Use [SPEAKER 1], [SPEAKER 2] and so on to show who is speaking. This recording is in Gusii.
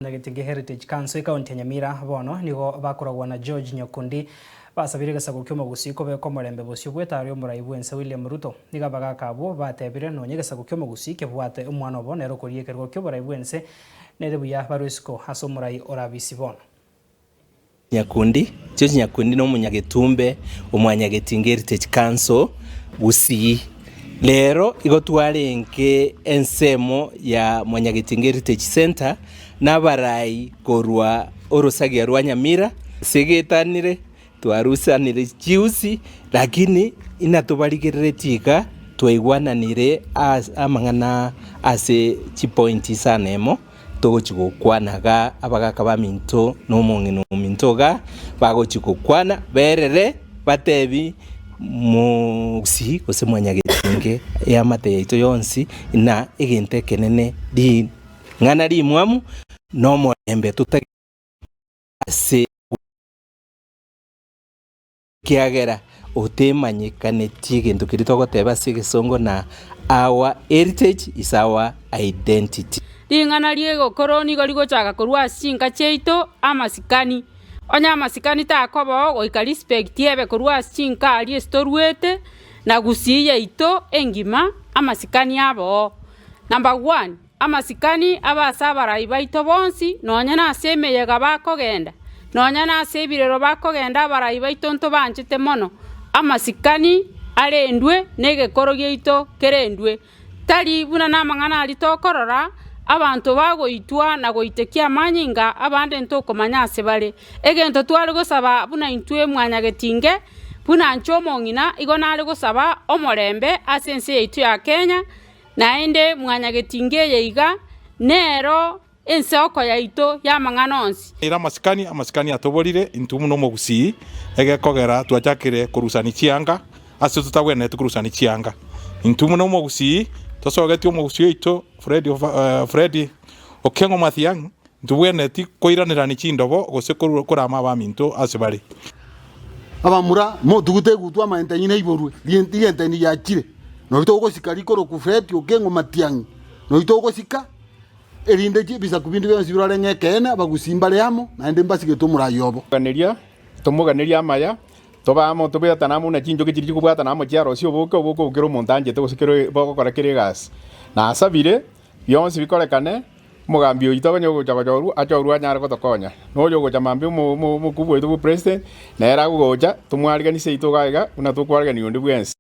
[SPEAKER 1] Nyagetinge Heritage Council ekaunti ya Nyamira bono nigo bakoragwa na George Nyakundi basabire egesaku ki'omogusii kobeka omorembe bosio bw'etaro y'omorai bw'ense William Ruto. Nigo abagaka abwo batebire nonya egesaku ki'omogusii kebwate omwana obo nere okoria ekerogo ki'oborai bw'ense nere buya barwe isiko ase omorai orabisi bono.
[SPEAKER 2] Nyakundi, George Nyakundi nomonyagetumbe omwanyagetinga Heritage Council Gusii. Rero igo twarenge ensemo ya Mwanyagetinga Heritage Centre nabarai korwa orosagia rwa Nyamira ase egetanire twarusanire chiusi lakini inatobarigereretie iga twaigwananire ase amang'ana ase chipointi isano emo. Togochia gokwana iga abagaaka baminto na omong'ina ominto iga, bagochia gokwana berere batebi mogusii gose mwanyagetinge eamate yaito yonsi na egento ekenene ring'ana rimwamu na omorembe totagete ase. Ekiagera otemanyekaneti egento keria togoteba ase egesongo na our heritage is our identity.
[SPEAKER 3] Ring'ana ri'egokoro nigo rigochaka korwa ase chinka chiaito, amasikani. Onye amasikani takoba oo goika respect ebe korwa ase chinka aria ase toruete, na gusii yaito engima, amasikani abe oo. Number one, Amasikani abe ase abarai baito bonsi, nonya nase emeyega bakogenda, nonya nase ebirero bakogenda abarai baito ntobanchete mono. Amasikani arendwe, na egekoro giaito kerendwe. Tari buna namang'ana aria tokorora, abanto bagoitwa na goitekia amanyinga abande ntokomanya ase bare. Egento tware gosaba buna intwe mwanyagetinge, buna inche omong'ina, igo nare gosaba omorembe ase ense yaito ya Kenya. Naende mwanyagetinga eye iga nero ensoko yaito y'amang'ana onsi.
[SPEAKER 4] Ere amasikani, amasikani atoborire intwe buna omogusii, egekogera twachakire korusani chianga ase totabwenereti korusani chianga. Intwe buna omogusii, tosogetie omogusii oito Fred Fred Okengo Mathiang, ntobwenereti koiranerani chindobo gose korama abaminto ase bare.
[SPEAKER 5] Abamura, motugute egutwa amaete aino aiborwe, rigenteni riachire, nonya togosika rikorokwa Fred Okengo Matiang'i, nonya togosika, erinde ebisaku binde bionsi birore ng'a ekeene abagusii mbare amo, naende mbasigete omorai obo.
[SPEAKER 6] Ganeria, tomoganerie amaya, tobe amo, tobwatane amo buna chinchoki chiria chikobwatana amo chiarosia oboke, oboke obo kera omonto anchete gose kera bogokora kera egasi. Nasabire, bionsi bikorekane. Omogambi oito onye ogocha gochorwa, achorwe anyare gotokonya. Na oyo ogocha mambia omo- omo- omokubwa oito bwa president, nere agogocha, tomwariganisie seito iga iga, buna tokwarigania onde bwensi.